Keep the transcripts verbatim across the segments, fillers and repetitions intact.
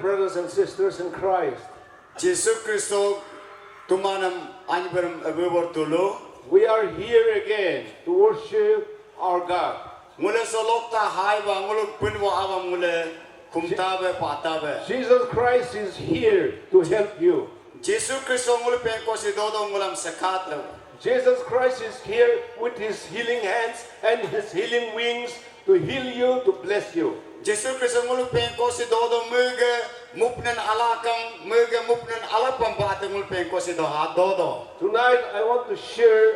Brothers and sisters in Christ, Jesu Kristo tumanam anyibaram abubor tulu. We are here again to worship our God. Ngule solok ta hai ba ngulu punwo abam ngule kumtabe patabe. Jesus Christ is here to help you. Jesu Kristo ngulu pengkosi dodo ngulam sekat. Jesus Christ is here with his healing hands and his healing wings to heal you, to bless you. Jesu Kristo ngulu pengkosi dodo mege mupnen alakam mege mupnen alapam bate ngulu pengkosi do ha dodo. Tonight I want to share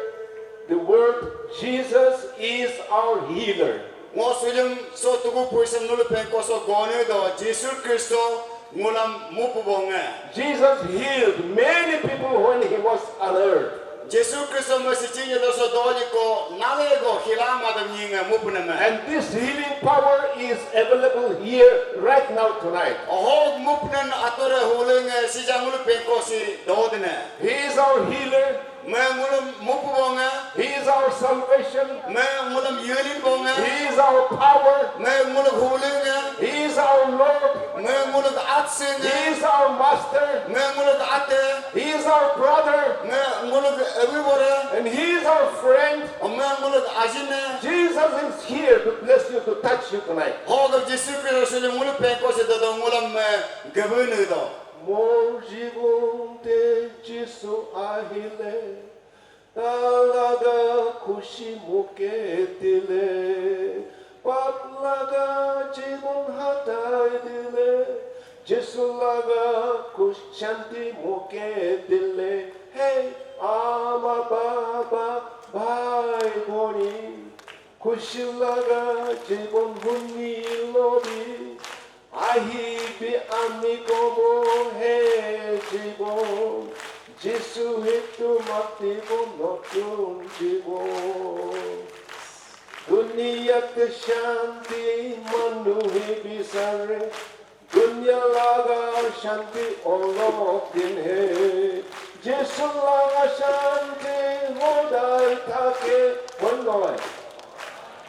the word, Jesus is our healer. Ngo sulim so tugu puisam ngulu pengkoso gone do Jesu Kristo ngulam mupu bonge. Jesus healed many people when he was on earth. Jesu Kristo masichi nyedo so doji ko nale go hilama dam nyinga mupu name. And this healing power is available here right now tonight. Oho mupnen atore hulenge sija ngulu pengkosi dodne. He is our healer. Me ngulum mupu bonga. He is our salvation. Me ngulum yulin bonga. He is our power. Me ngulum hulinga. He is our Lord. Me ngulum atsinga. He is our master. Me ngulum ate. He is our brother. Me ngulum abibore. And he is our friend. Me ngulum ajine. Jesus is here to bless you, to touch you tonight. Hoga Jesu Kristo ngulum pengkosi dodo ngulam me gabunu do. Mor jibon te Jisu ahile, talaga khushi muke dile, pap laga jibon hatai dile, Jisu laga khush shanti muke dile. Hey, ama baba, bhai boni, khushi laga jibon huni lobi. Ahi bi ami komo he jibon, Jisu hitu mati bo notun jibon. Dunia te shanti manu hi bisare, dunia laga shanti olok din he. Jisu laga shanti hodai thake, hon noi.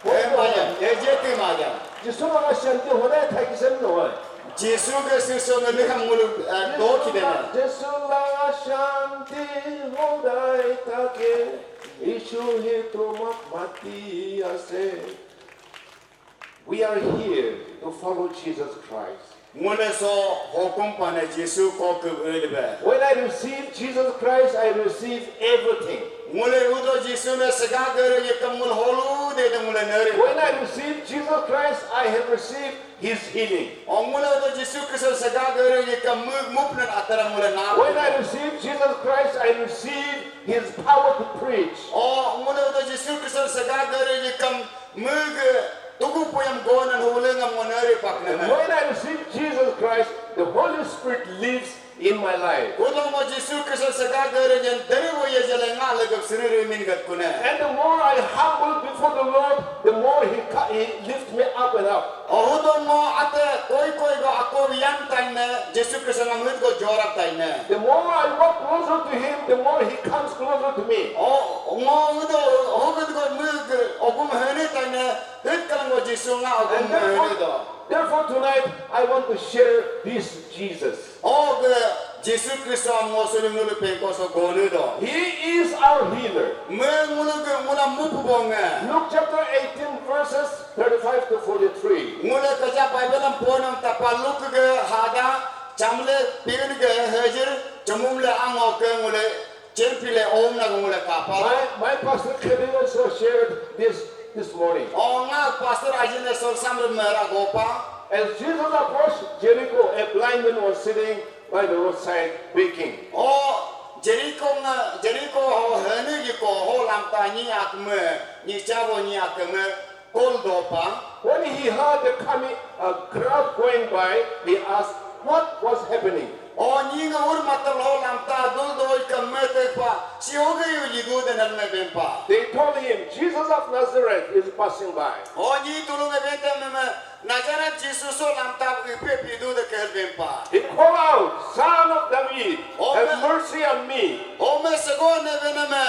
Eh, maja, eh, jeti maja. Jisu laga shanti hodai thaki sen noi. Jisu ke sirso nge liham ngulu, eh, do kidena. Jisu laga shanti hodai thake, Jisu hitu mak mati ase. We are here to follow Jesus Christ. Ngule so hukum pane Jisu ko ke ulbe. When I receive Jesus Christ, I receive everything. Ngule udo Jisu ne sega gere ye kam ngul holu de de ngule nere. When I receive Jesus Christ, I have received his healing. O ngule udo Jisu Kristo sega gere ye kam mug mupnen atara ngule na. When I receive Jesus Christ, I receive his power to preach. O ngule udo Jisu Kristo sega gere ye kam mug tugu puyam gonan hule ngam ngonari pakna. And when I receive Jesus Christ, the Holy Spirit lives in my life. Udo mo Jisu Kristo sega gere yen deri wo ye jele nga legap siriri min gat kune. And the more I humble before the Lord, the more he, ca- he lifts me up and up. O udo mo ate koi koi go ako yan taine Jisu Kristo ngam hit go jorap taine. The more I walk closer to him, the more he comes closer to me. O ngo udo hogit go mug ogum hene taine hit kalang go Jisu nga ogum And hene therefore, do. Therefore tonight I want to share this Jesus. Og Jisu Kristo am ngo sulim nulu pengko so gonu do. He is our healer. Me ngulu ge ngula mupu bonge. Luke chapter eighteen, verses thirty-five to forty-three. Ngule kaja Bible am ponam tapa Luke ge hada chamle pirin ge hajir chamum le ango ke ngule chen pile om na ngule kapal. My, my pastor Kevin also shared this this morning. O nga pastor ajine sol samre mera gopa. As Jesus approached Jericho, a blind man was sitting by the roadside begging. O Jericho nga Jericho ho hene ji ko ho lamta ni akme ni chavo ni akme kol dopa. When he heard the coming a crowd going by, he asked, "What was happening?" O ni nga ur matal ho lamta dul doi kamme te pa si ho gayu ji du de nan me bempa. They told him, "Jesus of Nazareth is passing by." O ni tulu me bente me me Nazareth Jisu so lamta ipe pidu de kel bempa. He called out, "Son of David, have mercy on me." O me sego ne bene me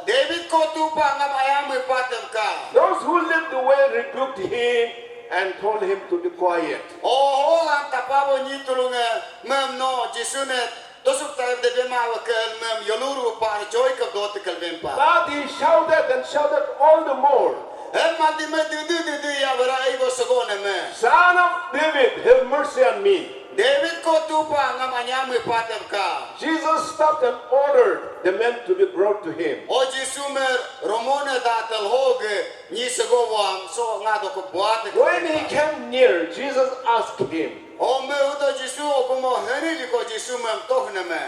David ko tupa ngam ayam ipatem ka. Those who led the way rebuked him and told him to be quiet. O, ho, am tapabo nyi tulunge, mem no, Jisu ne, tosuk taib de bema wakel mem yoluru par joy ka dot kal bempa. But he shouted and shouted all the more. Em mati me du du du du ya bara ai go sago ne me. Son of David, have mercy on me. David ko tupa ngam anyam mi patab ka. Jesus stopped and ordered the man to be brought to him. O Jisu me romone datal hoge nyi sago wam so nga do ko buat. When he came near, Jesus asked him, O me uto Jisu ogumo heni liko Jisu mem toh neme.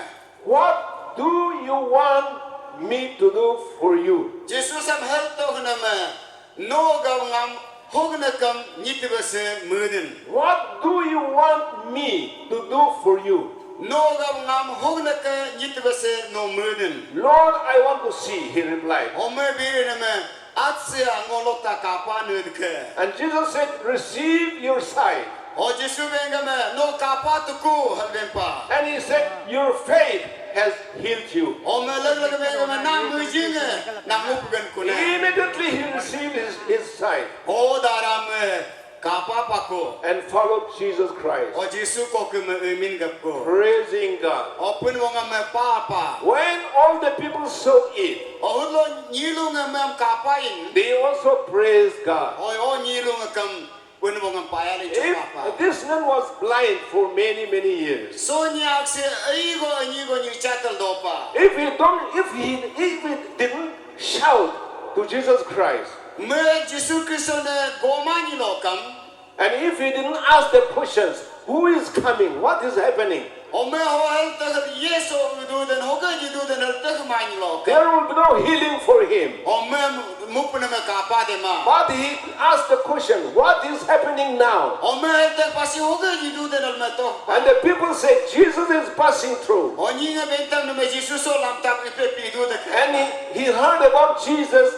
What do you want me to do for you? Jisu sam hel toh neme. No gam ngam hogna kam nyitibase mudin. What do you want me to do for you? No gam ngam hogna ka nyitibase no mudin. Lord, I want to see, he replied. Ome biri neme. Atse angolok ta kapa nudke. And Jesus said, receive your sight. O Jisu bengame no kapa tuku halbempa. And he said, your faith has healed you. O me lag lag bengame na mujinge na mupgan kune. Immediately he received his, his sight. O daram kapa pako. And followed Jesus Christ. O Jisu ko ke me emin gapko. Praising God. O pun wonga me papa. When all the people saw it, O hulo nyilu nge mem kapain. They also praised God. O o nyilu nge kam pun bo ngam payali chapa. If this man was blind for many, many years, So nyak se ai go ani go nyi chatal dopa. If he don't, if he, if he didn't shout to Jesus Christ, Me Jisu Kristo ne goma nyi lokam. And if he didn't ask the questions, who is coming? What is happening? Ome ho hal tag Yesu duden hoga ji duden hal tag mani lo. There will be no healing for him. Ome mupna me kapa de ma. But he asked the question, what is happening now? Ome hal tag pasi hoga ji duden hal me to. And the people said, Jesus is passing through. Onyi nge bentam me Jisu so lam tap ipe pi duden. And he, he heard about Jesus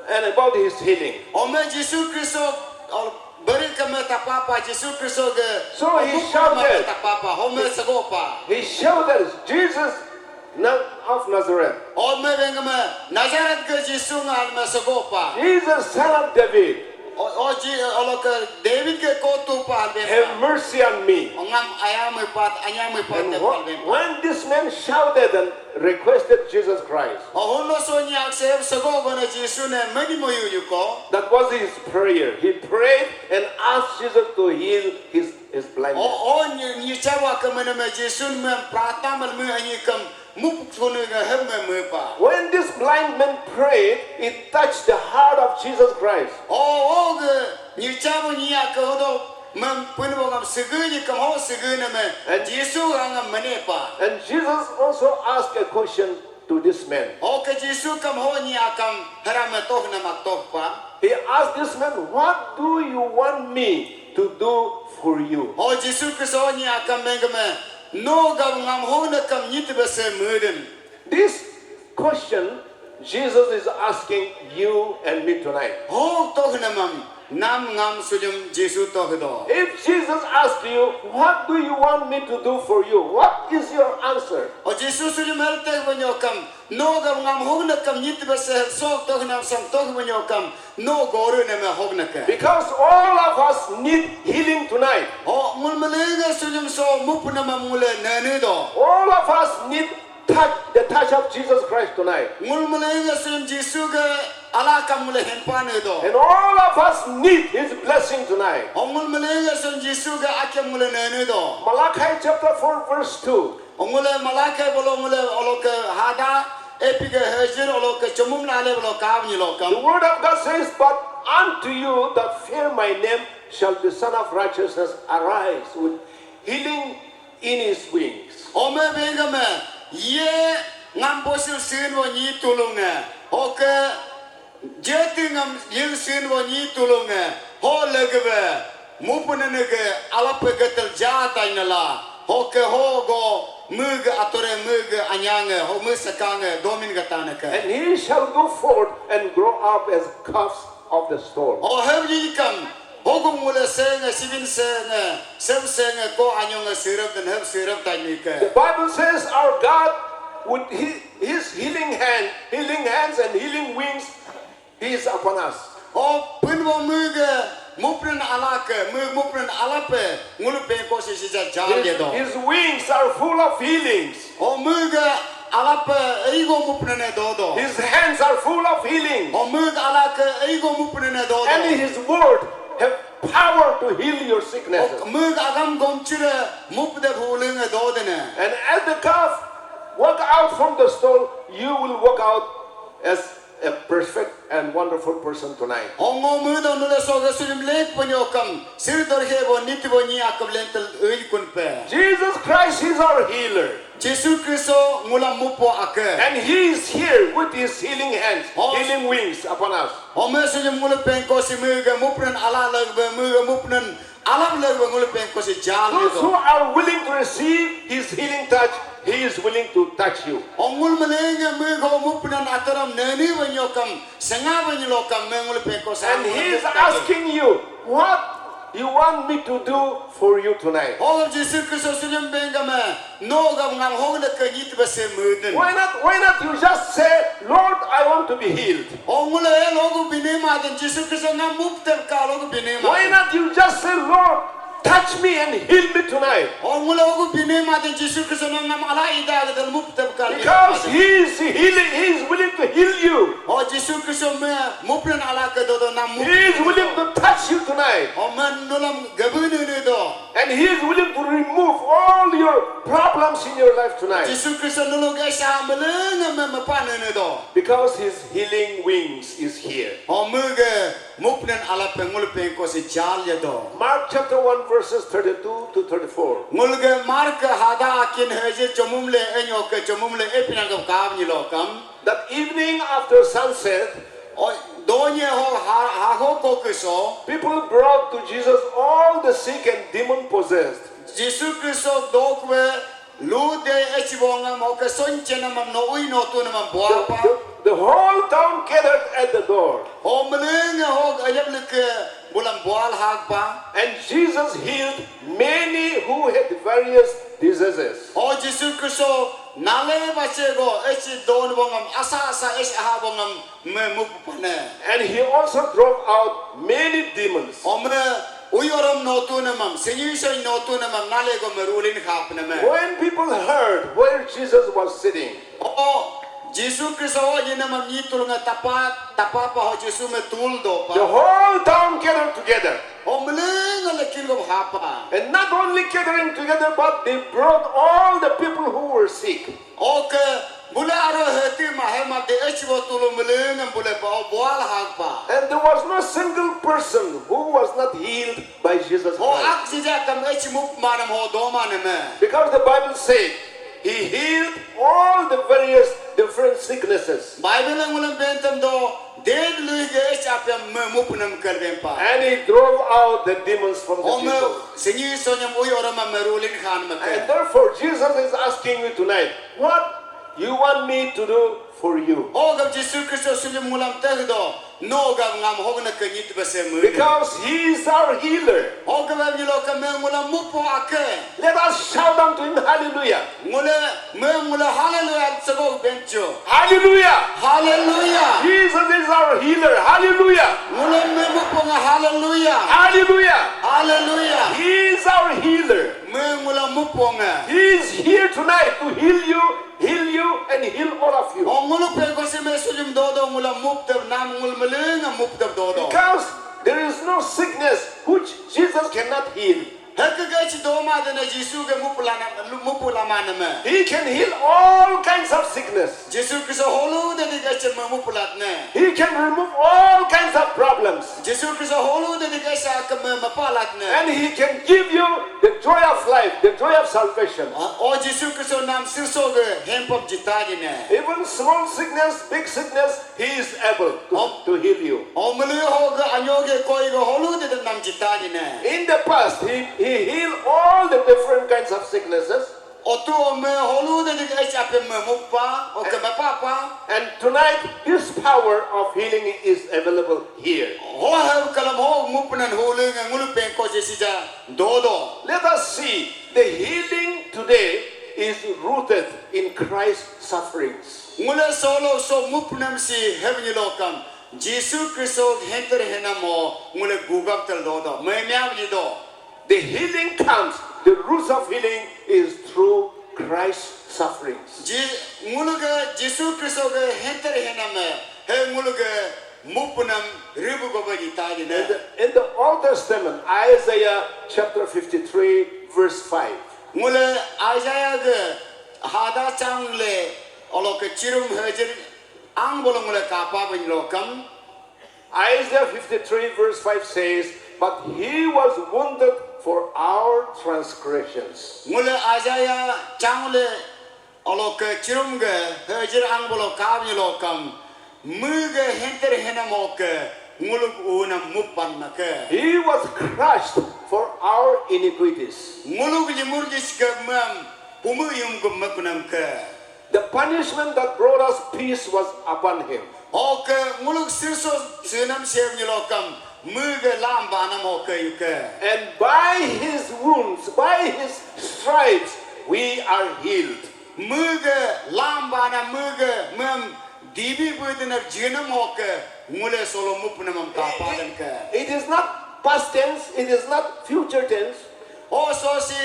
and about his healing. Ome Jisu Kristo Beri keme tapapa Jisu Kristo ge. So he shouted. Tapapa home segopa. He shouted, Jesus of Nazareth. Home bengeme Nazareth ge Jisu ngal me segopa. Jesus, son of David. O o ji olo ke David ge kotu pa albe. Have mercy on me. Ongam ayam pat anyam pat. And when this man shouted and requested Jesus Christ. Ohun lo so nyak se sego gona Jisu ne mani moyu yuko. That was his prayer. He prayed and asked Jesus to heal his, his blindness. O o ni ni chawa ke mene me Jisu me prata mal me ani kam mup sunu ga hem me me pa. When this blind man prayed, it touched the heart of Jesus Christ. O o ge ni chawa ni ya ke hodo Mem pun bongam sege ni kam ho sege na me. And Jisu angam mene pa. And Jesus also asked a question to this man. Ho ke Jisu kam ho ni akam hara me toh na mak toh pa. He asked this man, what do you want me to do for you? Ho Jisu Kristo ni akam mengame no gam ngam ho na kam nyit bese meden. This question Jesus is asking you and me tonight. Ho toh na mam nam ngam sujum Jisu toh do. If Jesus asks you, what do you want me to do for you? What is your answer? O Jisu sujum hal teh banyo kam no gam ngam ho na kam nyit bese so toh nam sam toh banyo kam no goru na me hog na ke. Because all of us need healing tonight. Ho ngul malenga sujum so mup na mam ngule nene do. All of us need touch, the touch of Jesus Christ tonight. Ngul mele ngasem Jisu ke ala kam mele hempan do. And all of us need his blessing tonight. Ngul mele ngasem Jisu ke akem mele nene do. Malachi chapter four verse two. Ngule Malachi bolo ngule oloke hada epi ke hajir oloke chumum lale bolo kav ni lokam. The word of God says, but unto you that fear my name shall the Son of Righteousness arise with healing in his wings. Ome bengame ye ngam bosil sin wo nyi tulunge. Hoke jeti ngam yil sin wo nyi tulunge. Ho legebe mupunenege alape getel jatainala. Hoke ho go mege atore mege anyange ho me sekange domin gataneke. And he shall go forth and grow up as calves of the stall. O hem yikam hogum ngule senge sibin senge sem senge ko anyonge sirap dan hem sirap tanike. The Bible says our God with his, his healing hand, healing hands and healing wings, he is upon us. O pun bo mege Mupnen alake, mug mupnen alape, ngulu pengko si sija jal His, ye do. His wings are full of healings. O mug alape, eigo mupnen e do do. His hands are full of healings. O mug alake, eigo mupnen e do And do. His word have power to heal your sicknesses. O mug agam gomchire, mupde huling e do dene. And as the calf walk out from the stall, you will walk out as a perfect and wonderful person tonight. Ongo mudo nule soga sulim lek panyokam, sir dorhe bo niti bo ni akam lentel ui kunpe. Jesus Christ is our healer. Jesu Kristo ngula mupo ake. And He is here with His healing hands, Oh. healing wings upon us. Ome sulim ngula pengko si muga mupnen ala lagbe, muga mupnen alam lagbe ngula pengko si jal Those who do. Are willing to receive His healing touch, He is willing to touch you. Ongul melenge muga mupnen ataram neni banyokam, senga banyokam me ngula pengko sa. And He is asking you, what you want me to do for you tonight? Hogam Jesu Kristo sulim bengame, no gam ngam hogna ke nyit base muden. Why not, why not you just say, Lord, I want to be healed? Ongula e logu binema den Jesu Kristo ngam mupter ka logu binema. Why not you just say, Lord, touch me and heal me tonight? Ongula logu binema den Jesu Kristo ngam ala ida den mupter ka. Because He is healing, He is willing to heal you. O Jesu Kristo me mupren ala ke do do nam mup. He is willing to touch you tonight. O man nulam gabene ne do. And He is willing to remove all your problems in your life tonight. Jesu Kristo nulu gesa melenge me mepa ne ne do. Because His healing wings is here. O muge mupnen ala pengul pengko si jal ye do. Mark chapter one verses thirty-two to thirty-four. Ngulge Mark hada akin heje chomumle enyoke chomumle epinagam kav nyilokam. That evening after sunset, O donye ho ha ha ho kokiso. People brought to Jesus all the sick and demon possessed. Jesu Kristo dokwe lu de echibongam hoke son chenamam no ui no tunamam The, boapa. the, the whole town gathered at the door. O melenge ho ayam leke bulam boal hakpa. And Jesus healed many who had various diseases. O Jesu Kristo nale bache go echi don bongam asa asa echi aha bongam me mupane. And He also drove out many demons. O me uyoram no tunamam senyi son no tunamam nale go me rulin hapname. When people heard where Jesus was sitting, O Jesu Kristo o yinamam nyi tulunga tapa tapa pa ho Jesu me tul do the pa. Whole town gathered together. O melenge lekin go hapa. And not only gathering together, but they brought all the people who were sick. Oke bule aro heti mahema de echi bo tulu melenge bule pa o boal hakpa. And there was no single person who was not healed by Jesus Ho Christ. Ak jija kam echi mup manam ho do maname. Because the Bible said, He healed all the various different sicknesses. Bible ngulam bentam do ded lui ge echi apem me mupunam kalbem pa. And He drove out the demons from the Ome people. Senyi sonyam uyoram me rulin khan me And ke. Therefore, Jesus is asking you tonight, what you want me to do for you? O gam Jesu Kristo sulim ngulam teh do. No gam ngam hogna ke nyit base mu. Because He is our healer. O gam nyilo ke me ngula mupo ake. Let us shout unto Him, Hallelujah. Ngule me ngula hallelujah sego bencho. Hallelujah. Hallelujah. Jesus is our healer. Hallelujah. Ngule me mupo nga hallelujah. Hallelujah. Hallelujah. He is our healer. Me ngula mupo nga. He is here tonight to heal you, heal you, and heal all of you. O ngulu pe ko se me sulim do do ngula mup ter nam ngul melenga mup ter do do. Because there is no sickness which Jesus cannot heal. Heke gachi do ma de na Jesu ge mup lana mup lama na me. He can heal all kinds of sickness. Jesu Kristo holu de de gachi me mup lat ne. He can remove all kinds of problems. Jesu Kristo holu de de gachi ke me me pa lat ne. And He can give you the joy of life, the joy of salvation. O Jesu Kristo nam sirso ge hempop jita di ne. Even small sickness, big sickness, He is able to, to heal you. O mele ho ge anyo ge koi ge holu de de nam jita di ne. In the past, He, he healed all the different kinds of sicknesses. Otu ome holu de de gachi ape me mupa, o ke me papa. And tonight, this power of healing is available here. Ho he kalam ho mup nan holu nge ngulu pengko Jesu ja do do. Let us see, the healing today is rooted in Christ's sufferings. Ngule solo so mup nam si heavenly lokam. Jisu Kristo henter henamo ngule gugap tel do do. Memiam ni do. The healing comes, the roots of healing is through Christ's sufferings. Ji nguluge Jisu Kristo ge henter hename he nguluge mupunam ribu goba ni tadi ne. In the, in the Old Testament, Isaiah chapter fifty-three, verse five. Ngule Isaiah ge hada chang le oloke chirum hejir ang bolo ngule kapa bin lokam. Isaiah fifty-three verse five says, "But he was wounded for our transgressions." Ngule Isaiah chang le oloke chirum ge hejir ang bolo kap ni lokam. Muge henter henam oke nguluk unam mupan make. He was crushed for our iniquities. Nguluk limur jiske mem pumu yum gum makunam ke. The punishment that brought us peace was upon him. Oke nguluk sirso sunam sev ni lokam muge lam banam oke yuke. And by his wounds, by his stripes, we are healed. Muge lam banam muge mem dibi budinam jinam oke ngule solo mupunam am tapadan ke. It is not past tense, it is not future tense. O so si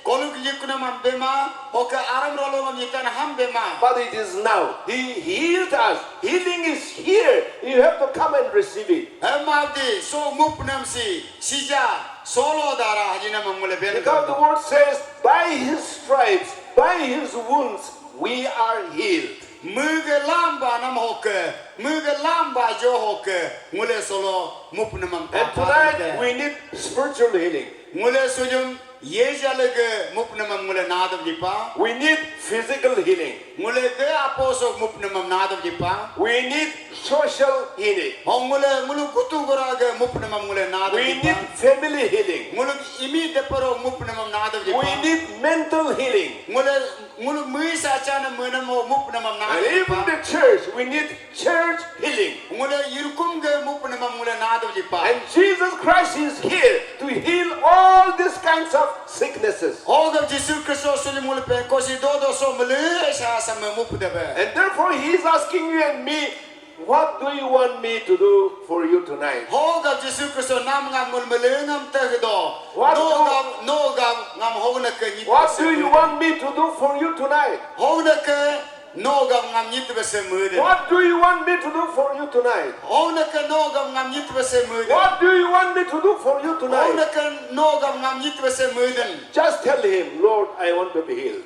koluk likunam am bema, oke aram rolo ngam ikan ham bema. But it is now. He healed us. Healing is here. You have to come and receive it. Hem abdi so mupunam si sija solo dara hajinam am ngule ben. Because the word says, "By his stripes, by his wounds, we are healed." Muge lam banam hoke, muge lam ba jo hoke ngule solo mupunam am. And tonight we need spiritual healing. Ngule sujum ye jale ge mupunam am ngule nadam dipa. We need physical healing. Ngule ge aposok mupunam am nadam dipa. We need social healing. Ho ngule ngulu kutu gora ge mupunam am ngule nadam dipa. We need family healing. Ngulu imi deparo mupunam am nadam dipa. We need mental healing. Ngule ngulu mui sa chana menam mupunam am nadam dipa. And even the church, we need church healing. Ngule yirkum ge mupunam am ngule nadam dipa. And Jesus Christ is here to heal all these kinds of sicknesses. Hoga Jisu Kristo suli mule pen kosi dodo so mele sa sa me mupu debe. And therefore he is asking you and me, "What do you want me to do for you tonight?" Hoga Jisu Kristo nam ngam mul mele ngam teh do. What do, no gam, no gam ngam hogna ke nyit. What do you want me to do for you tonight? Hogna ke no gam ngam nyit bese mudin. What do you want me to do for you tonight? Hogna ke no gam ngam nyit bese mudin. What do you want me to do for you tonight? Hogna ke no gam ngam nyit bese mudin. Just tell him, "Lord, I want to be healed."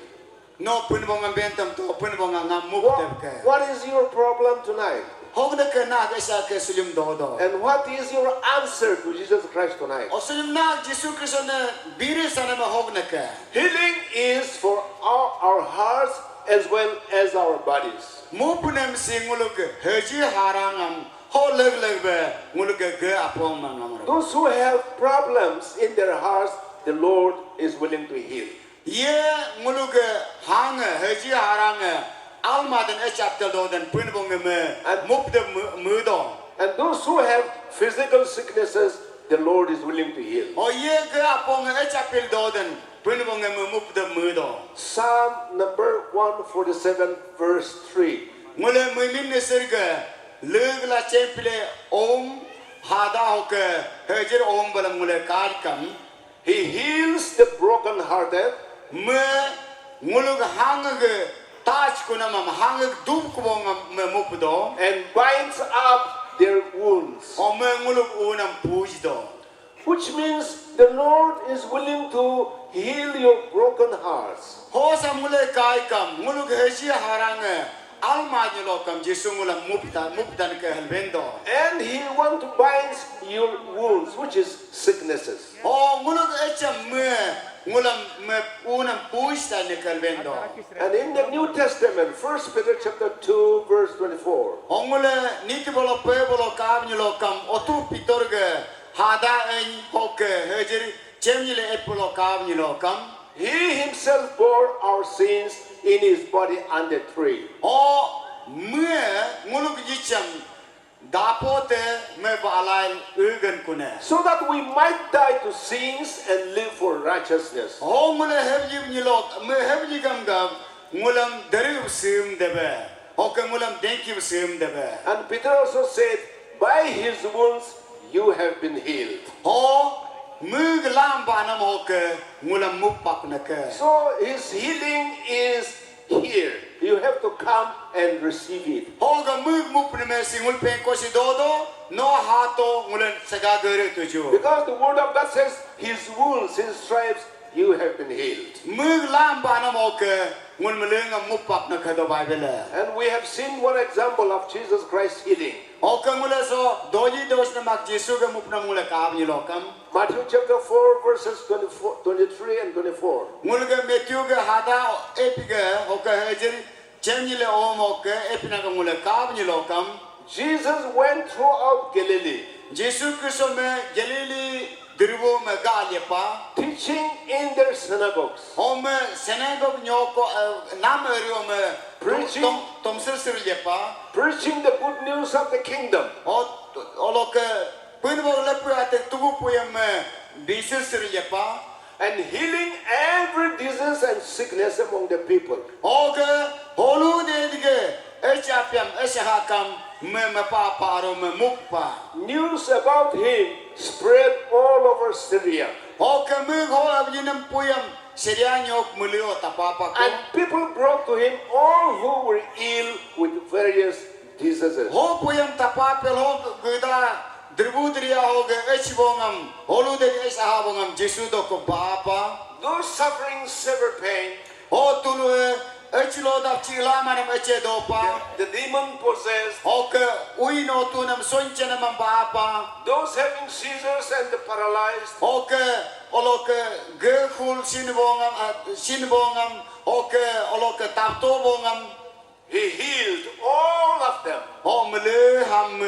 No pun bonga bentam to pun bonga ngam mup. What, tebke, what is your problem tonight? Hogna ke na ke sa ke sulim do do. And what is your answer to Jesus Christ tonight? O sulim na Jisu Kristo ne biri sana ma hogna ke. Healing is for our, our hearts as well as our bodies. Mupunem si nguluk haji harangam ho leg leg be nguluk ge apong mangam. Those who have problems in their hearts, the Lord is willing to heal. Ye ngulu ge hang haji harang almaden echaptel doden pun bong me. And mup de mu-, mudo. And those who have physical sicknesses, the Lord is willing to heal. O ye ge apong echapil doden pun bong me mup de mudo. Psalm number one forty-seven, verse three. Ngule muimin ne sirge lugla chempile om hada hoke hejir om balam ngule kal kam. He heals the brokenhearted. Me ngulug hangag touch kunamam hangag dub kubong me mupdo. And binds up their wounds. O me ngulug unam pujdo. Which means the Lord is willing to heal your broken hearts. Hosa mule kai kam ngulug heji harang alma nyelokam Jisu ngulam mupta, muptan ke helbendo. And he want to bind your wounds, which is sicknesses. O ngulug echam me ngulam me unam puista ne helbendo. And in the New Testament, First Peter chapter two, verse twenty-four. O ngule niti bolo pe bolo kab nyelokam otu Pitor ge hada en hoke hejir chem nyele epolo kab nyelokam. He himself bore our sins in his body on the tree. O mue nguluk jicham dapote me balai ugen kune. So that we might die to sins and live for righteousness. O ngule hevjib nyilok me hevjigam gam ngulam deri sim debe. Oke ngulam denki sim debe. And Peter also said, By his wounds you have been healed. Ho, mug lam banam hoke, ngulam mupak nake. So his healing is here. You have to come and receive it. Hoga mug mupname singul penko si dodo, no hato ngulen sagagere tuju. Because the word of God says, his wounds, his stripes, you have been healed. Mug lam banam hoke, ngul melengam mupak nake do Bible. And we have seen one example of Jesus Christ healing. Hoke ngule so doji dos namak Jisu ke mupnam ngule kaab ni lokam. Matthew chapter four, verses twenty-four, twenty-three and twenty-four. Ngulge Matthew ge hada epiga hoke hejeri chenile om hoke epina ke ngule kaab ni lokam. Jesus went throughout Galilee. Jisu Kristo me Galilee diribo me ga lepa. Teaching in their synagogues. Home synagogue nyoko, eh, nam eri home Preaching. Tom, tomsir sir lepa. Preaching the good news of the kingdom. O, oloke Pun bo lepu ate tugu puyam, eh, bisil sir lepa. And healing every disease and sickness among the people. Oge holu de dige echapiam echahakam me mepa paro me mukpa. News about him spread all over Syria. Oke me hol abjinam puyam Syria nyok mulio tapapa ko. And people brought to him all who were ill with various diseases. Ho puyam tapapel ho geda Dribu dria hoge ech bongam, holu de ech aha bongam Jisu doko bapa. Those suffering severe pain. Ho tulu e ech lo dap chila manam eche dopa. The, the demon possessed. Hoke ui no tunam sonchenam bapa. Those having seizures and the paralyzed. Hoke oloke ge khul sin bongam, ah, sin bongam. Hoke oloke tapto bongam. He healed all of them. Ho mele ham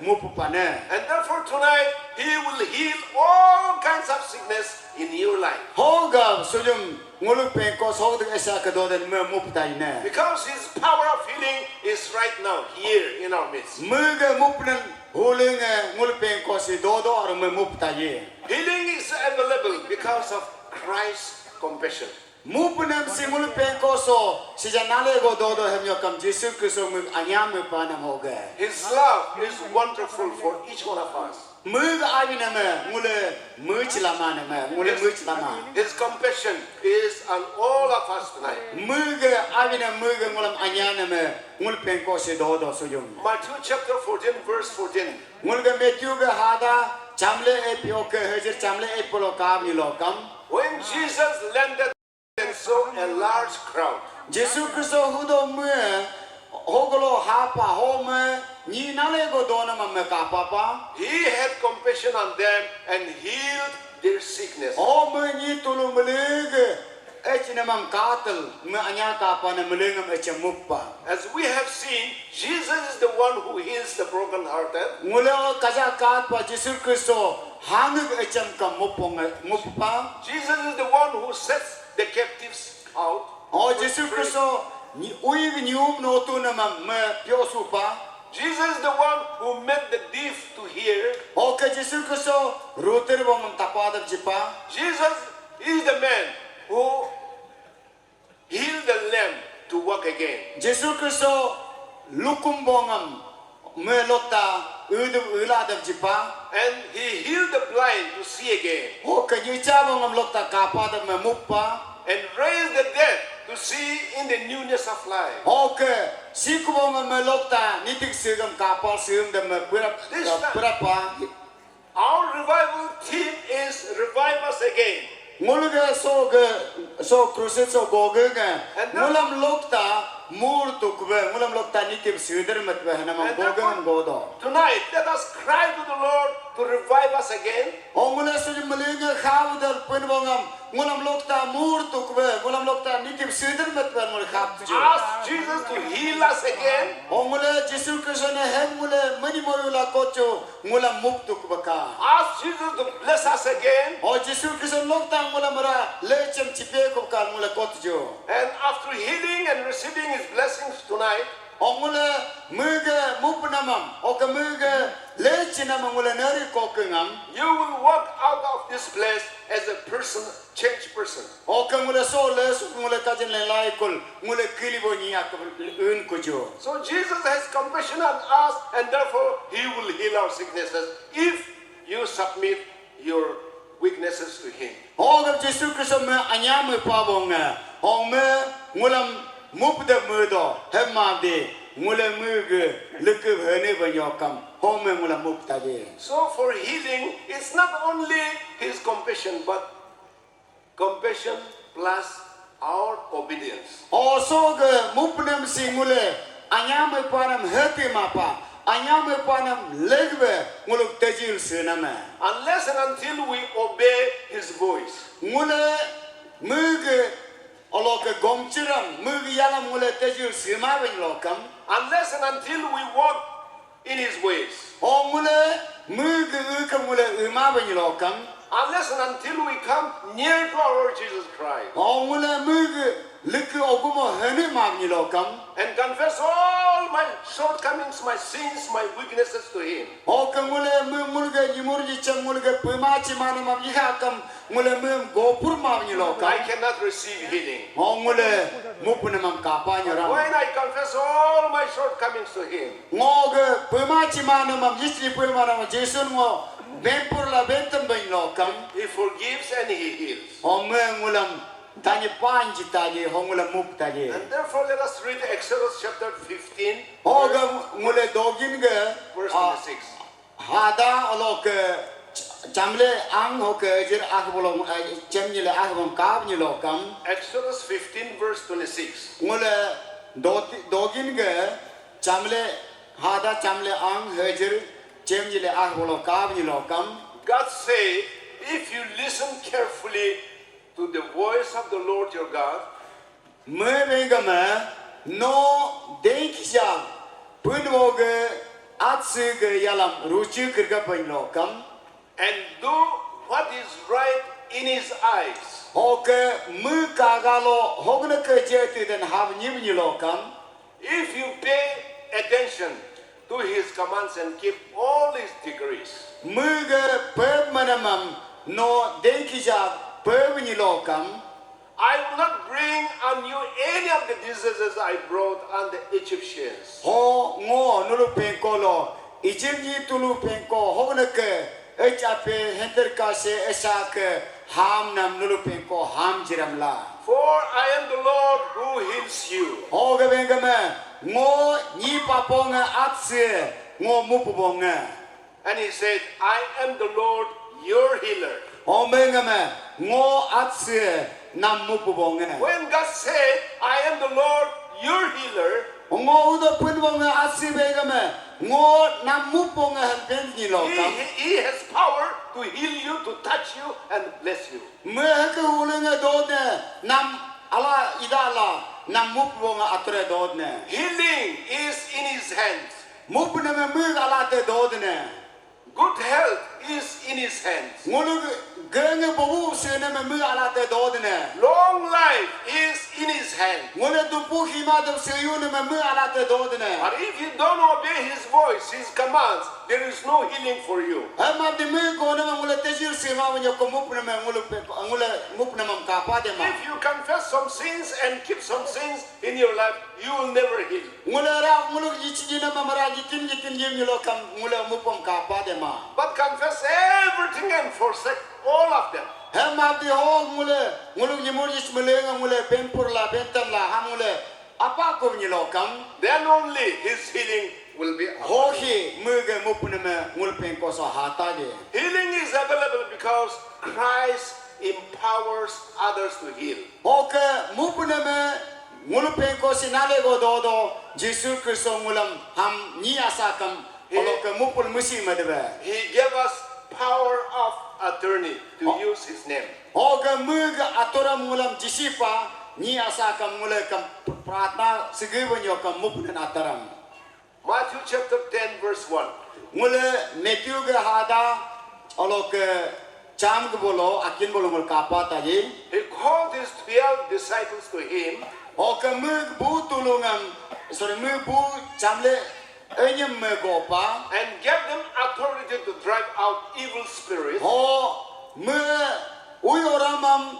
mupupane. And therefore tonight, he will heal all kinds of sickness in your life. Hoga sujum ngulu pengko sogdek esa kedoden me muptaine. Because his power of healing is right now here in our midst. Mege mupnen hulenge ngulu pengko si dodo aru me muptaye. Healing is available because of Christ's compassion. Mupunem si ngulu pengko so, sija nale go dodo hem yokam Jisu Kristo mu anyam mu panam hoge. His love is wonderful for each one of us. Muge aviname ngule much lama name, ngule much lama. His compassion is on all of us tonight. Muge avina muge ngulam anyaname ngul pengko si dodo sujum. Matthew chapter fourteen, verse fourteen. Ngulge Matthew ge hada chamle ep yoke hejir chamle ep polo kab ni lokam. When Jesus landed and saw a large crowd. Jisu Kristo hudo mue hogolo hapa home ni nale go dona mamme kapapa. He had compassion on them and healed their sickness. Home ni tulu melege echinamam katel me anya kapa na melengam echamuppa. As we have seen, Jesus is the one who heals the brokenhearted. Ngule o kaja kat pa Jisu Kristo hangig echam ka mupong muppa. Jesus is the one who sets the captives out. O Jisu Kristo ni uig nium no tu nama me piosupa. Jesus is the one who made the deaf to hear. O ke Jisu Kristo rutir bong tapada jipa. Jesus is the man who heal the lame to walk again. Jisu Kristo lukum bongam me lokta udu ula da jipa. And he healed the blind to see again. O kanyicha bongam lokta kapa da me muppa. And raised the dead to see in the newness of life. O ke siku bongam me lokta nitik sigam kapa sigam da me pura pura pa. Our revival theme is revive us again. Ngulge so ge so crusade so goge ge. And now ngulam lokta mur tukbe ngulam lokta nikib sider matbe hanam goge therefore, godo. Tonight, let us cry to the Lord to revive us again. O ngule so malinge khaudal pun bongam ngulam lokta mur tukbe ngulam lokta nikib sider matbe ngul khap. Ask Jesus to heal us again. O ngule Jisu Kristo ne hem ngule mani moyula kocho. Ngula muktuk baka. Ask Jesus to bless us again. O Jisu Kristo lokta ngula mara lechem chipe ko ka ngula kotjo. And after healing and receiving his blessings tonight, Ongule mege mupenamam, oke mege lechinam ngule neri kokengam. You will walk out of this place as a person, changed person. Oke ngule so le su ngule kajin le laikul ngule kilibo nyi ak un kujo. So Jesus has compassion on us, and therefore he will heal our sicknesses if you submit your weaknesses to him. Hogam Jesu Kristo me anyam me pabong, hong me ngulam mupde me do hemma de ngule mege leke hene banyokam hong me ngulam mupta de. So for healing, it's not only his compassion, but compassion plus our obedience. Oso ge mupnem si ngule anyam me panam hete mapa anyam me panam legbe nguluk tejil sename. Unless and until we obey his voice. Ngule mege oloke gomchiram mege yalam ngule tejil sema ben lokam. Unless and until we walk in his ways. Ongule mege uke ngule ema ben lokam. Unless and until we come near to our Lord Jesus Christ. Ongule mege leke ogumo hene magni lokam. And confess all my shortcomings, my sins, my weaknesses to him. Oke ngule me ngulge nyimur nyichem ngulge pemachi manamam ihakam ngule me gopur magni lokam. I cannot receive healing. Ongule mupenamam kapa nyoram. When I confess all my shortcomings to him. Ngoge pemachi manamam yisli pemanam Jesu ngo bempur la bentem ben lokam. He forgives and he heals. Ome ngulam tanye panji taje, ho ngulam mup taje. And therefore, let us read Exodus chapter fifteen, Hoga ngule dogin ge, verse ah, twenty-six. Hada oloke ch-, chamle ang hoke jir ah bolong, eh, chem nyile ah bom kab nyilokam. Exodus fifteen, verse twenty-six. Ngule doti-, dogin ge chamle hada chamle ang hejir chem nyile ah bolong kab nyilokam. God said, if you listen carefully to the voice of the Lord your God, Mebengame no dengkija punwoge atsi ge yalam ruchi kirga banylokam. And do what is right in his eyes. Hoke mu kagalo hogne ke jeti den hab nyim nyilokam. If you pay attention to his commands and keep all his decrees. Muge peb manamam no dengkija peb nyilokam. I will not bring on you any of the diseases I brought on the Egyptians. Ho ngo nulu pengko lo Egypt ni tulu pengko hogne ke echape henter ka se esa ke ham nam nulu pengko ham jiram la. For I am the Lord who heals you. Ho gabengame ngo nyi paponge atse ngo mupubonge. And he said, I am the Lord, your healer. Omengame ngo atse nam mupubonge. When God said, I am the Lord, your healer, ngo udo punbonge atsi begame ngo nam muponge han benji lo he, kam. He, he has power to heal you, to touch you, and bless you. Me heke ulenge dodne nam ala idala nam mupubonge atre dodne. Healing is in his hands. Mupneme mug alate dodne. Good health is in his hands. Ngulu genge bobu seneme mug alate dodne. Long life is in his hands. Ngulu dupu hima dem seyuneme mug alate dodne. But if you don't obey his voice, his commands, there is no healing for you. Hema de mug goneme ngulu tejil sema wanyoko mupneme ngulu pe, ngulu mupneme kapa dema. If you confess some sins and keep some sins, in your life, you will never heal. Ngule ra ngulu yichi yina mamara yitin yitin yim yilo kam ngule mupom kapa dema. But confess everything and forsake all of them. Hema di ho ngule ngulu nyimur yich melenga ngule bempur la bentam la ham ngule apa kum nyilo kam. Then only his healing will be. Ho hi muge mupneme ngul pengko so hata de. Healing is available because Christ empowers others to heal. Hoke mupuneme ngulu pengko sinale go dodo Jesu Kristo ngulam ham nyi asakam. He, oloke mupul musi madebe. He gave us power of attorney to use his name. Hoke mug atoram ngulam jisipa nyi asakam ngule kam pratna sigi banyo kam mupunan ataram. Matthew chapter ten, verse one. Ngule Matthew ge hada oloke cham ge bolo akin bolo ngul kapa taji. He called his twelve disciples to him. Oke mug bu tulungam Sorry, me bu chamle enyem me gopa. And gave them authority to drive out evil spirits. Ho me ui oramam,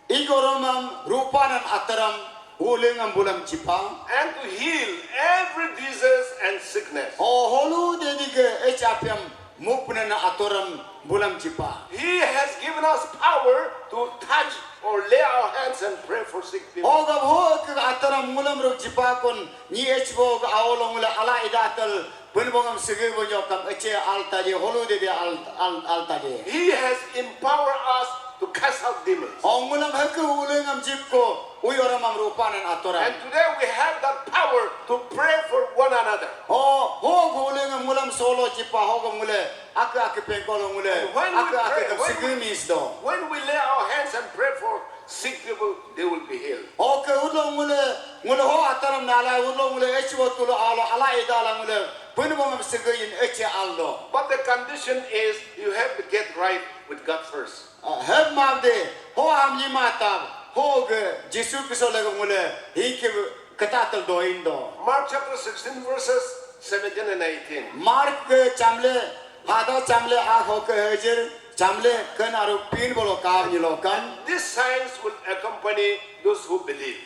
ig oramam, rupanan ataram, hulengam bulam chipa. And to heal every disease and sickness. Ho holu dedige echapiam mupnana atoram bulam chipa. He has given us power to touch or lay our hands and pray for sick people. Hoga ho ke ataram mulam ru chipa kon ni echbo ga aolong le ala idatal pun bongam sege bonyo kam eche alta je holu de de al al alta je. He has empowered us to cast out demons. Ho mulam heke hulengam jip ko ui oramam rupanan atoram. And today we have that power to pray for one another. Ho ho hulengam mulam solo chipa ho mule ake ake pengkolo mule ake ake kam sege mis do. When we lay our hands and pray for sick people, they will be healed. Oke, ulo ngule, ngule ho ataram nala, ulo ngule echi watulo alo, ala idala ngule, pun bongam sege in echi aldo. But the condition is you have to get right with God first. Ah, heb mabde, ho amli matab, ho ge, Jisu Kristo lege ngule, hike ketatel doin do. Mark chapter sixteen, verses seventeen and eighteen. Mark ke chamle, hada chamle a ho ke hejir, chamle ken aru pin bolo kav nyilokan. These signs will accompany those who believe.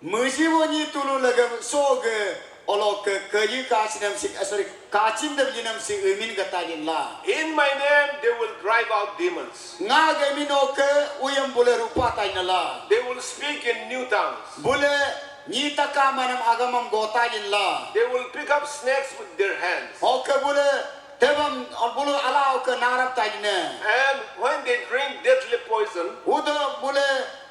Muji wo nyi tulu lege so ge olo ke keyi kachinam si, eh, sorry, kachin dem yinam si umin gata yin la. In my name, they will drive out demons. Nga ge mino ke uyam bule rupa taina la. They will speak in new tongues. Bule nyi taka manam agamam gota yin la. They will pick up snakes with their hands. Oke bule tebam bulu ala oke narap taina. And when they drink deadly poison, udo bule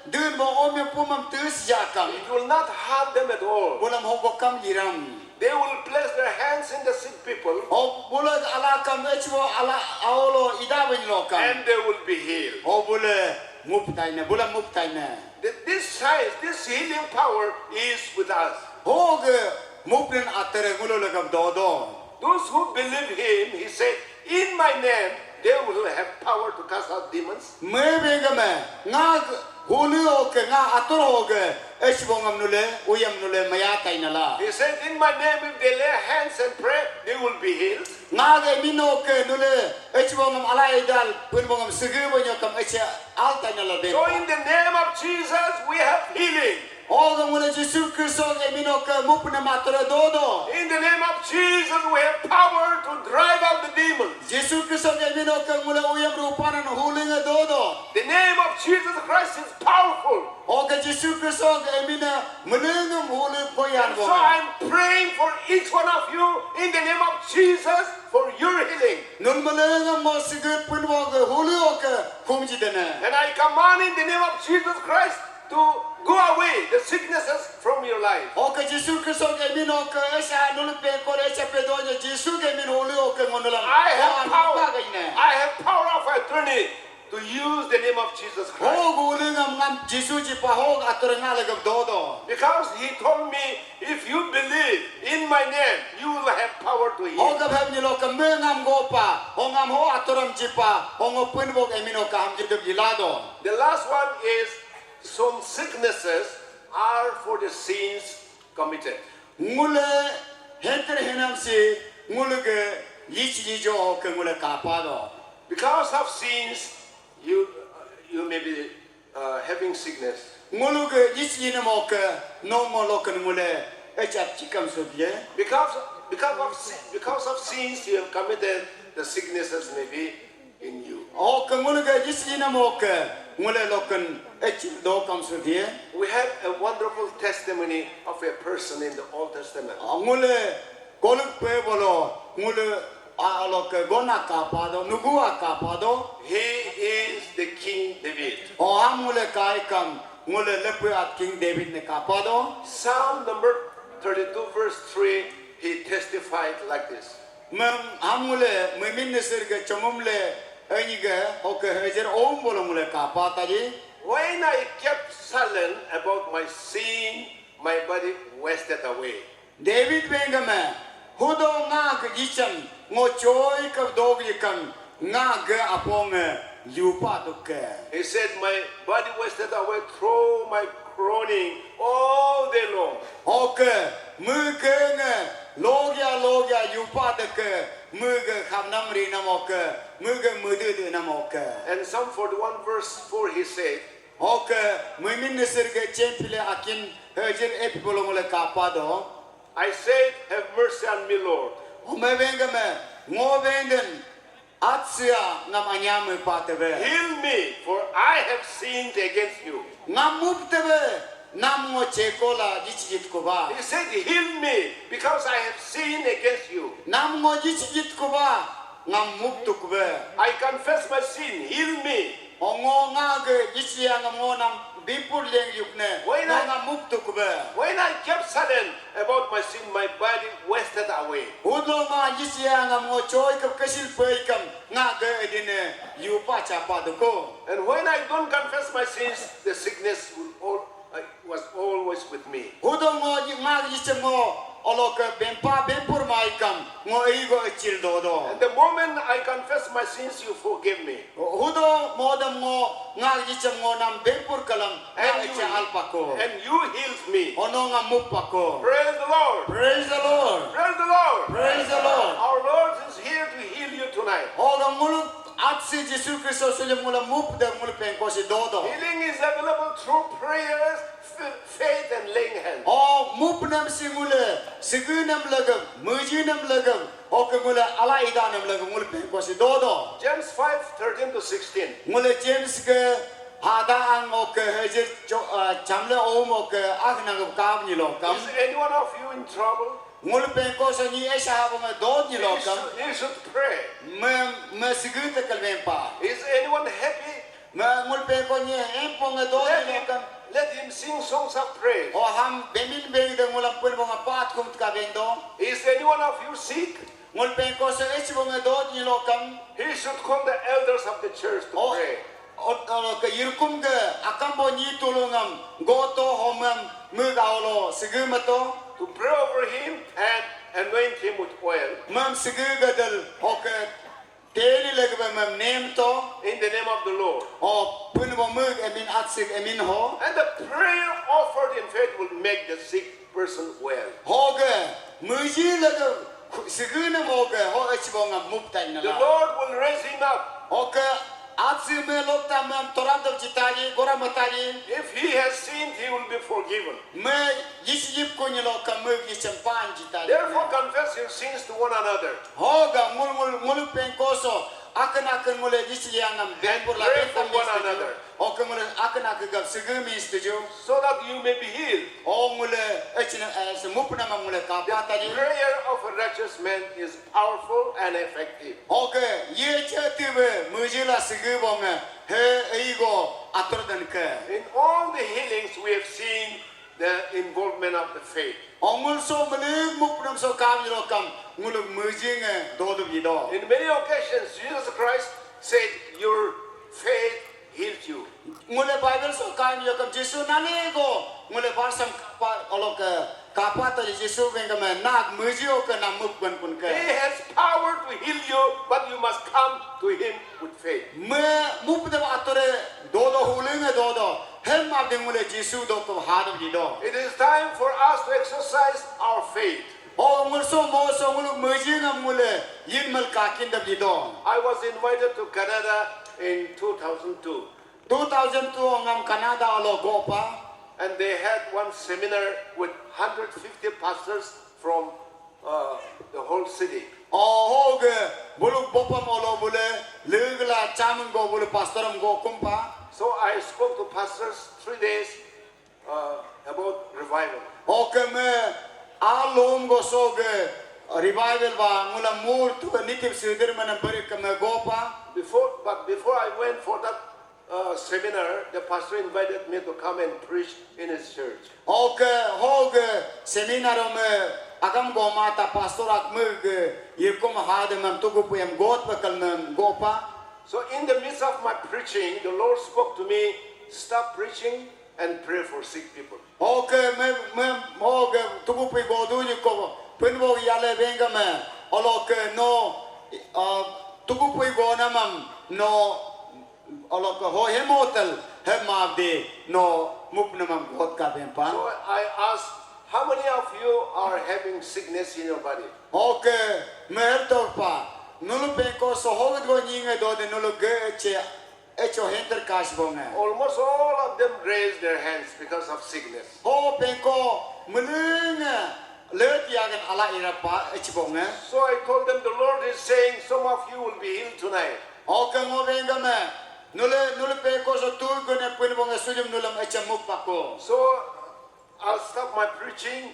dun bo omya pumam tus jakam. It will not hurt them at all. Bulam hogo kam yiram. They will place their hands in the sick people. O bule ala kam echwo ala aolo idabin lokam. And they will be healed. O bule mup taina, bule mup taina. That this signs, this healing power is with us. Hoge mupnin atere ngulo legam dodo. Those who believe him, he said, in my name, they will have power to cast out demons. Me bengame nga hulu oke nga atur hoge echbongam nule uyam nule maya tainala. He said, in my name, if they lay hands and pray, they will be healed. Nga ge mino ke nule echbongam ala idal pun bongam sege bonyo kam eche al tainala be. So in the name of Jesus, we have healing. Hoga mule Jisu Kristo ge mino ke mupne matre dodo. In the name of Jesus, we have power to drive out the demons. Jisu Kristo ge mino ke mule uyam rupanan hulinge dodo. The name of Jesus Christ is powerful. Hoga Jisu Kristo ge mine mulengam huli koyan. So I'm praying for each one of you in the name of Jesus for your healing. Nun mulengam mo sigit pun wo ge huli oke kumji dene. And I command in the name of Jesus Christ to go away the sicknesses from your life. Oke Jisu Kristo ge min oke esa nulu pe kore esa pe donya Jisu ge min holi oke ngonulam. I have power. I have power of attorney to use the name of Jesus Christ. Ho guli ngam ngam Jisu ji pa ho atur ngale gam dodo. Because he told me, if you believe in my name, you will have power to heal. Ho gam hem ni lo kam me ngam go pa ho ngam ho aturam ji pa ho ngo pun bo emin oke ham ji dub ilado. The last one is some sicknesses are for the sins committed. Ngule heter henam si ngule ge yich yijo ke ngule kapado. Because of sins, you you may be uh, having sickness. Ngule ge yich yinam oke no ngolo ke ngule echap chikam sudye. Because because of si- because of sins you have committed, the sicknesses may be in you. Oke ngule ge yich yinam oke ngule loken echil do kam sudye. We have a wonderful testimony of a person in the Old Testament. Ngule koluk pe bolo ngule a loke gona kapado nugu a kapado. He is the King David. O ham ngule kai kam ngule lepe at King David ne kapado. Psalm number thirty-two verse three, he testified like this. Mem ham ngule memin nesir ke chomum le enyi ke oke hejer om bolo ngule kapata ji. When I kept silent about my sin, my body wasted away. David bengame hudo nga ke jicham ngo choi ke dog yikam Nga ge apong eh, yupa duke. He said, "My body wasted away through my groaning all day long." Oke, mege nge logya logya yupa deke, mege khamnam rinam oke, mege mede de nam oke. And Psalm forty-one verse four, he said, Oke, muimin nesir ge chempile akin hejir epi bolong le kapa do. "I said, 'Have mercy on me, Lord.'" Ome vengame, ngo venden, atsia ngam anyam pa tebe. "Heal me, for I have sinned against you." Ngam mup tebe, nam ngo chekola jichijit kuba. He said, "Heal me, because I have sinned against you." Nam ngo jichijit kuba, ngam mup tukbe. "I confess my sin, heal me." Ongo nga ge jichia ngam ngo nam bipur leng yukne, Why ngo not? Ngam mup tukbe. When I kept silent about my sin, my body wasted away. Hudlo nga jichia ngam ngo choi kap kesil pei kam, nga ge edine yupa chapa duko. And when I don't confess my sins, the sickness will all, uh, was always with me. Hudo ngo yi-, nga yichem ngo olo ke bempa bempur mai kam ngo igo echil dodo. And the moment I confess my sins, you forgive me. Hudo modam ngo nga yichem ngo nam bempur kalam nga And you, eche alpako. And you healed me. Ono nga mupako. Praise the Lord. Praise the Lord. Praise the Lord. Praise the Lord. Our Lord is here to heal you tonight. Oga ngulu atsi Jisu Kristo sulim ngula mup de ngulu pengko si dodo. Healing is available through prayers, f-, faith, and laying hands. O mup nam si ngule, sigi nam lagam, muji nam lagam, oke ngule ala ida nam lagam ngulu pengko si dodo. James five thirteen to sixteen. Ngule James ke hada ang oke hejir cho-, ah, chamle om oke ah nang kab ni lo kam. Is any one of you in trouble? Ngul pengko so nyi esa habo me dot nyi lokam. You should, you should pray. Me, me sigu te kalbeng pa. Is anyone happy? Me ngul pengko nyi empo nge dot nyi lokam. Let him, let him sing songs of praise. O ham bemin beng de ngulam pun bo nga pat kum tka beng do. Is anyone of you sick? Ngul pengko so esi bo nge dot nyi lokam. He should call the elders of the church to pray. O, o, ke yirkum ke akam bo nyi tulungam goto homam mega olo sigi mato. To pray over him and anoint him with oil. Mam sigi gadal hoke teli legbe mam nem to. In the name of the Lord. O pun bo mug emin atsig emin ho. And the prayer offered in faith will make the sick person well. Hoge, muji lege, sigunam hoge, ho echibonga muptai nala. The Lord will raise him up. Hoge, atsi me lokta mam torandam chitagi, gora matagi. If he has sinned, he will be forgiven. Me yisi yip kunyi lokam me yisem pan chitagi. Therefore, confess your sins to one another. Hoga, ngul, ngul, ngul pengkoso, akan, akan ngule yisi yangam, and bempur la pray for one another. Oke ngule akan aku gap sege mi setuju. So that you may be healed. O ngule echin, eh, semupna ma ngule kapa tadi. The prayer of a righteous man is powerful and effective. Oke, ye che tibe mujila sege bonge he eigo atur dan ke. In all the healings we have seen the involvement of the faith. Ongul so malik mupnam so kam yiro kam nguluk mujing eh dodum yido. In many occasions, Jesus Christ said, "Your faith healed you." Ngule Bible so kam yiro kam Jisu nani go ngule barsam kapa olok eh, kapa tadi Jisu bengkam eh, nak muji oke nam mup gun pun ke. He has power to heal you, but you must come to him with faith. Me mupdam atore dodo hulinge dodo hem abdi ngule Jisu do ko hadam dido. It is time for us to exercise our faith. O ngul so mo so ngul mujing am ngule yin mal kakin dam dido. I was invited to Canada in two thousand two. Two thousand two ngam Canada alo gopa. And they had one seminar with hundred fifty pastors from uh, the whole city. O hoge buluk bopam olo bule legla chamang go bule pastoram go kumpa. So I spoke to pastors three days uh, about revival. Oke me alom go soge revival ba ngula mur tu nitip sidir mana beri keme gopa. Before, but before I went for that uh, seminar, the pastor invited me to come and preach in his church. Oke, hoge seminar me agam goma ta pastor ak mege yekum hadem tugu puyam got bakal mem gopa. So in the midst of my preaching, the Lord spoke to me, "Stop preaching and pray for sick people." Oke, me, me, hoge tugu pui godu ni ko pun bo yale benga me oloke no uh, Tuku pui go namam no olok ho hemotel hemabde no mupnamam got ka bempa. So I ask, how many of you are having sickness in your body? Oke, meher to pa. Nulu pengko so ho go nyinge do de nulu ge che echo henter kas bonge. Almost all of them raised their hands because of sickness. Ho pengko menenge let yagan ala irapa echibonge. So I told them, the Lord is saying, some of you will be healed tonight. Oke ngo bengame nule nule peko so tu gune pun bonge sujum nulam echa muk pako. So I'll stop my preaching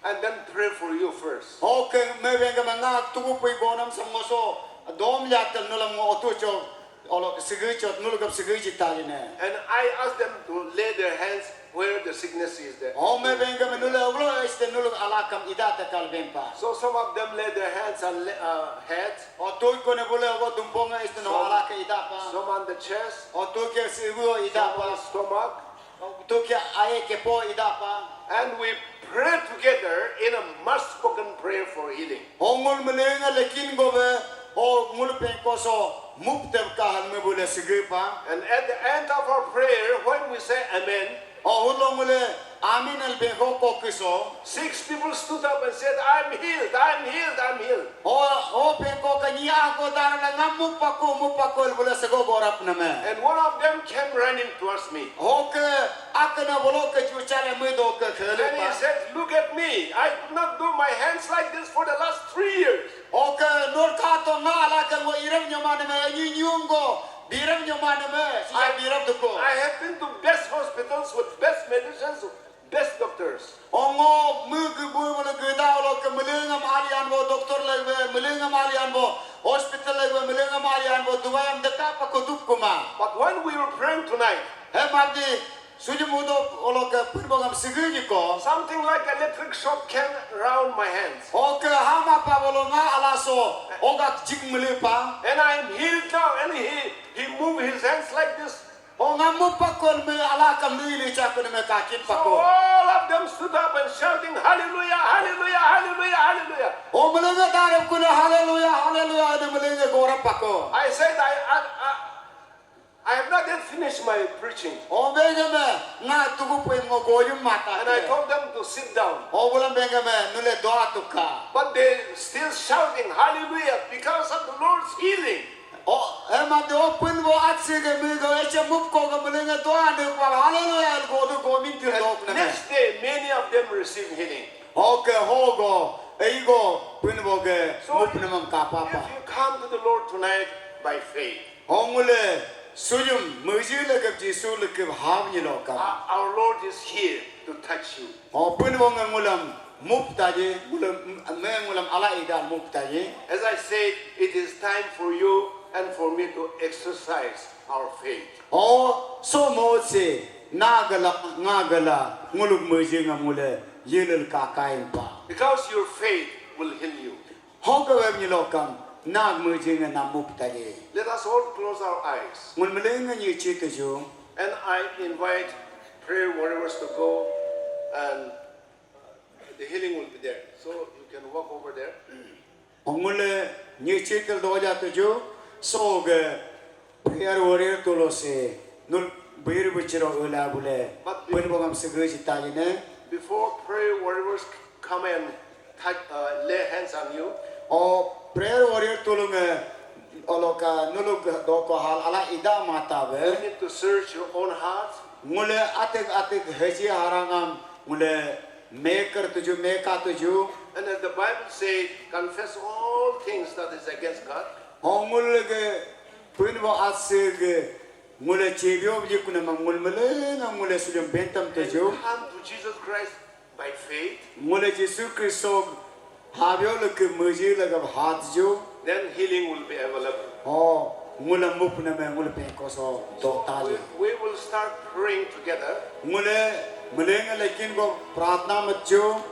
and then pray for you first. Oke me bengame nga tugu pui bonam sam ngo so dom yatel nulam ngo otu cho olo sigi cho nulgap sigi jitaline. And I ask them to lay their hands where the sickness is there. O me bengame nule ulo este nulg alakam ida takal bempa. So some of them lay their hands on le- uh, head. O tu kone bule go dumpong este no alaka ida pa. Some on the chest. O tu ke sigu ida pa. Some on the stomach. O tu ke aye ke po ida pa. And we pray together in a mass spoken prayer for healing. O ngul melenga lekin gobe o ngul pengkoso muptep kahan me bule sigi pa. And at the end of our prayer, when we say amen, o hulo ngule amin al bengko kokiso. Six people stood up and said, I'm healed, I'm healed, I'm healed. O o pengko kanya ko dar na ngam mupako mupako bule sego gorap name. And one of them came running towards me. Ho ke akana bolo ke juchale me do ke khele pa. And he said, look at me. I could not do my hands like this for the last three years. Oke nor ka to nga ala ke ngo iram nyoma ne me nyi nyung go biram nyoma ne me si ya biram duko. I have been to best hospitals with best medicines, best doctors. Ongo mu ge bu mu ge da lo ke melengam alian bo doctor le be melengam alian bo hospital le be melengam alian bo duwayam deka pa ko dup kuma. But when we were praying tonight, he mabdi Suji mudo olo ke pun bongam sigi ni ko. Something like electric shock came around my hands. Oke hama pa bolo nga alaso ogak jik mele pa. And I am healed now. And he, he moved his hands like this. O nga mu pakon me alakam lui ni chakun me kakin pako. So all of them stood up and shouting, hallelujah, hallelujah, hallelujah, hallelujah. O melenge darap kuna hallelujah, hallelujah de melenge gorap pako. I said, I, I, I I have not yet finished my preaching. O bengame nga tugu pui ngo goyum mata. And I told them to sit down. O bulam bengame nule doa tuka. But they still shouting hallelujah because of the Lord's healing. O ema de o pun bo atsi ge mi go eche mup ko ge mulenge doa ne kwa hallelujah el go du go min tir dok ne. Next day many of them receive healing. O ke ho go ei go pun bo ge mup ne mam ka papa. So if you come to the Lord tonight by faith, Hongule suyum muji lekep Jisu lekep ham nyi lokam. Our Lord is here to touch you. Hopun wong ngulam mup taji ngulam me ngulam ala idan mup taji. As I said, it is time for you and for me to exercise our faith. O so mo se nagala ngagala nguluk muji ngam ngule yelel kakain pa. Because your faith will heal you. Hoga web nyi lokam nag muji nge nam mup taji. Let us all close our eyes. Ngun meleng nyi chi tuju. And I invite prayer warriors to go and the healing will be there. So you can walk over there. Ngule nyi chi tel doja tuju. So ge prayer warrior tulo se nul bir bichiro ula bule. But be- pun bongam sege jita jine. Before prayer warriors come and touch, uh, lay hands on you. O prayer warrior tulung oloka nuluk doko hal ala ida mata be. You need to search your own heart. Ngule atik atik haji harangam ngule maker tuju meka tuju. And as the Bible says, confess all things that is against God. O ngule ge pun bo asege ngule chebio biji kuna ma ngul mele nga ngule sujam bentam tejo. And come to Jesus Christ by faith. Ngule Jisu Kristo habio leke meji leke hat jo. Then healing will be available. Oh, ngule mup na me ngule pengkoso do tali. We, we will start praying together. Ngule mele nga lekin ko pratna mat jo.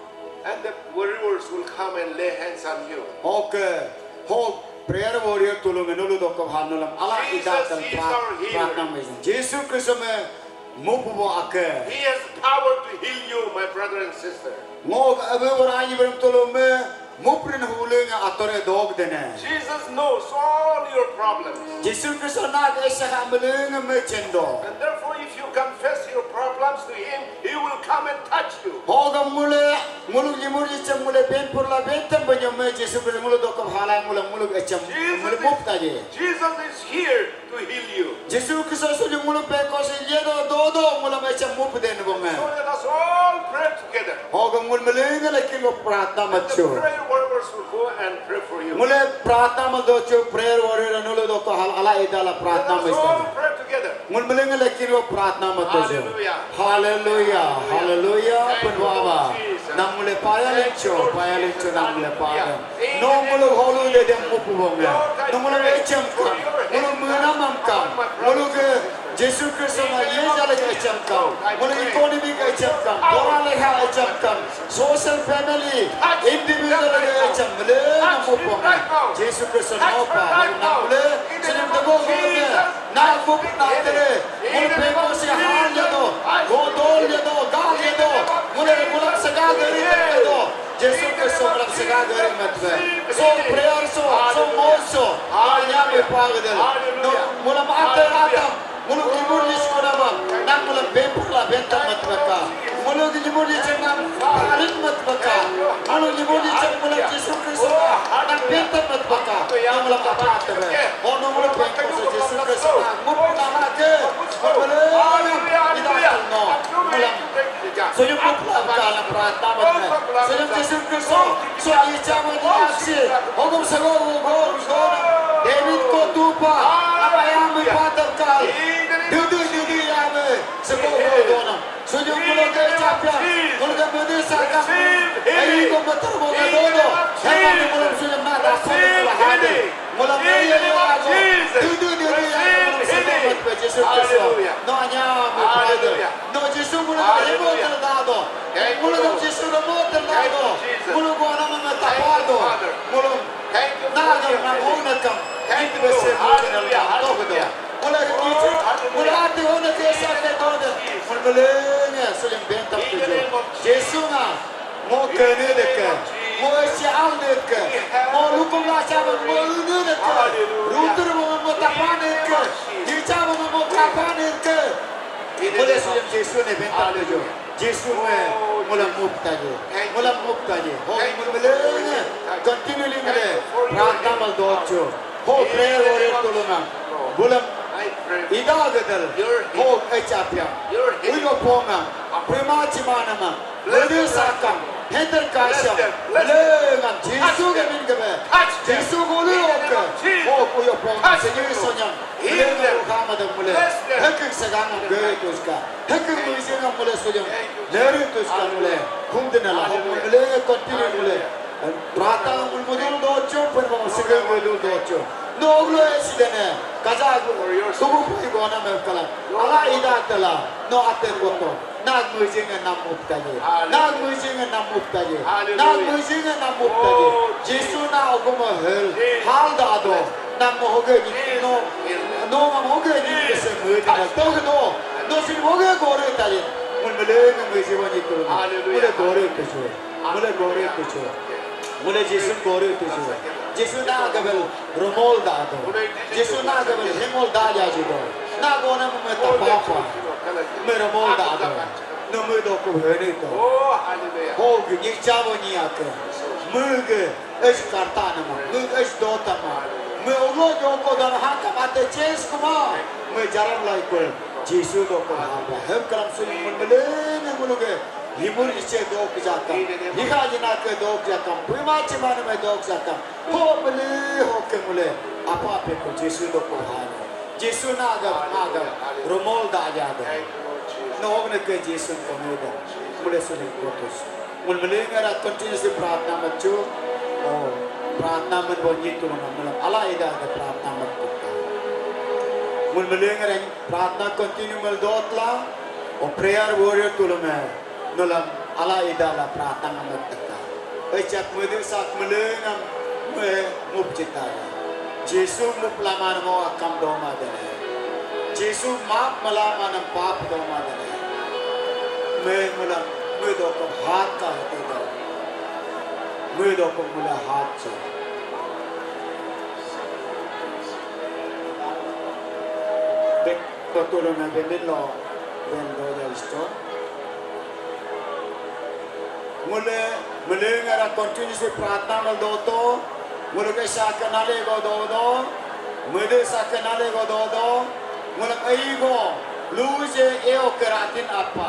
And the warriors will come and lay hands on you. Okay. Ho prayer warrior tulung nulu dokam hal nulam ala ida tan pratna me. Jesus is our healer. Jisu Kristo me mupu bo ake. He has power to heal you, my brother and sister. Ngo abe warai berem tulung me Muprin hulung atore dog dene. Jesus knows all your problems. Jisu Kristo na esha ha mulung mechendo. And therefore, if you confess your problems to him, he will come and touch you. Hoga mule, muluk limur ichem mule ben purla ben tem banyo me Jisu Kristo muluk dokom halai muluk muluk echem mule mup taje. Jesus is here to heal you. Jisu Kristo suli ngulu peko si yedo dodo ngula mecha mup den bonga. So let us all pray together. Hoga ngul melenga lekin go pratna macho. Prayer warriors will go and pray for you. Ngule pratna mal docho prayer warrior nulu doko hal ala idala pratna macho. Let us all pray together. Ngul melenga lekin go pratna macho. Hallelujah. Hallelujah. Hallelujah. Thank you, Lord Jesus. Nam ngule paya lecho, paya lecho nam ngule paya. No muluk holu de dem mupu bonga. No muluk echem kam. Muluk menamam kam. Muluk Jisu Kristo na ye jale echem kam. Muluk economy echem kam. Bora leha echem kam. Social family, individual echem. Mule mupu bonga. Jisu Kristo no pa. Mule senyum debo bonga. Na mupu na tere. Mul peko si hal yedo, go dol yedo, gal yedo, mule mulam sega gari yedo. Jisu Kristo mulam sega gari matbe. So prayer so, so mo so, anya me pagdel. No, mulam ate atam, mulu kimur lis konama, nang mulam bepur la bentam matbeka. Mulu kimur lis nang parin matbeka. Mulu kimur lis mulam Jisu Kristo nang bentam matbeka. Nang mulam apa atbe. Oh, no, mulu peko so Jisu Kristo nang mupu nama ke. Hallelujah, hallelujah. Sujung pupla kala pratna batna. Sujung Jisu Kristo. So icha mo di aksi. Hukum sago ugo ugo. David ko tupa. Apa yang mi patar kal. Dudu dudu ya me. Sago ugo dona. Sujung mulo ke chapya. Mulo ke mudi saka. Ayi ko matar mo ke dodo. Hema mulo sujung na da sujung mulo hadi. Mulam meriya ya ajo. Dudu dudu ya ajo. Mulam sema mat pe Jisu Kristo. No anya me brother. No Jisu mulam hemo terdado. Mulam Jisu hemo terdado. Mulam gua nama me tapado. Mulam na agam na hona kam. Itu bese mulam kam tohdo. Mulam Jisu mulam ati hona ke sa ke tohdo. Mulam lenya sulim bentam tuju. Jisu na Mo kene deke, mo esi al deke, mo lukum la chaba mo unu deke, rutur mo mo tapan deke, jicha mo mo tapan deke. Mule suyam Jisu ne bentak jo. Jisu me mula mupta jo. Mula mupta jo. Ho mule mule ne. Continually mule. Pratna mal docho. Ho prayer warrior tulunga. Bulam ida gadal. Ho echapya. Uyo ponga. Prima chimanama. Ledu sakam, hender kasam, lengam, Jisu ke min ke be, Jisu gulu oke, o kuyo pom, senyu sonyam, lengam ruhama de mule, hekik segangam gere tuska, hekik muisengam mule sonyam, leri tuska mule, kumdena la, hok mule, continue mule, prata mul mudul docho, pun bang segel mudul docho, noglo esidene, kaja, sugu pui gona mevkala, ala ida tela, no ate koto. Nag mujinga nam muptaje. Nag mujinga nam muptaje. Nag mujinga nam muptaje. Jisu na ogum hel. Hal da do. Nam hoge ni no. No nam hoge ni se mujinga tog do. No sin hoge gore taje. Mun mele ne mujiwa ni tu. Mule gore tuju. Mule gore tuju. Mule Jisu gore tuju. Jisu na gabel romol da do. Jisu na gabel hemol da ya ju do. Na gona me tapapa. Me romol da do. Numi doku hene to. Oh, hallelujah. Ho gini chavo ni ake. Muge es karta nama. Muge es dota ma. Me ulo joko dan haka mate ches kuma. Me jaram lai kul. Jisu doku hapa. Hem kalam suni mun mele ne muluge. Himur iche dok jakam. Hiha jina ke dok jakam. Prima chimane me dok jakam. Ho mele ho ke mule. Apa pe ko Jisu doku hane. Jisu na agam, na agam, romol da aja da. Nog ne ke Jisu ko ne da. Mule suling kotus. Mul mule ngara continuously pratna machu. Oh, pratna man bo nyi tulung mul ala ida da pratna mat kutta. Mul mule ngara pratna continue mal dotla. Oh, prayer warrior tulung. Nulam ala ida la pratang amat teka. Echat mudu sak melengam me mup cita. Jisu mup laman mo akam doma dene. Jisu map melaman pap doma dene. Me mulam me dokom hat ka hati do. Mui doko mula hat cho. Bek totolo na bendin lo bendo da isto. Mule mule ngara continuously pratna mal doto. Mule ke sakana le go do do. Mule sakana le go do do. Mule ai go luje eo keratin apa.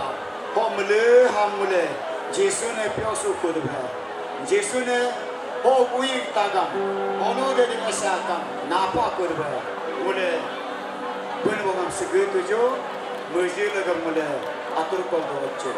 Ho mule ham mule Jisu ne pio su kudbe. Jisu ne ho ui tagam, onu de di masa kam napa kurba. Mule pun bongam sege tuju, muji lagam mule atur kol docho.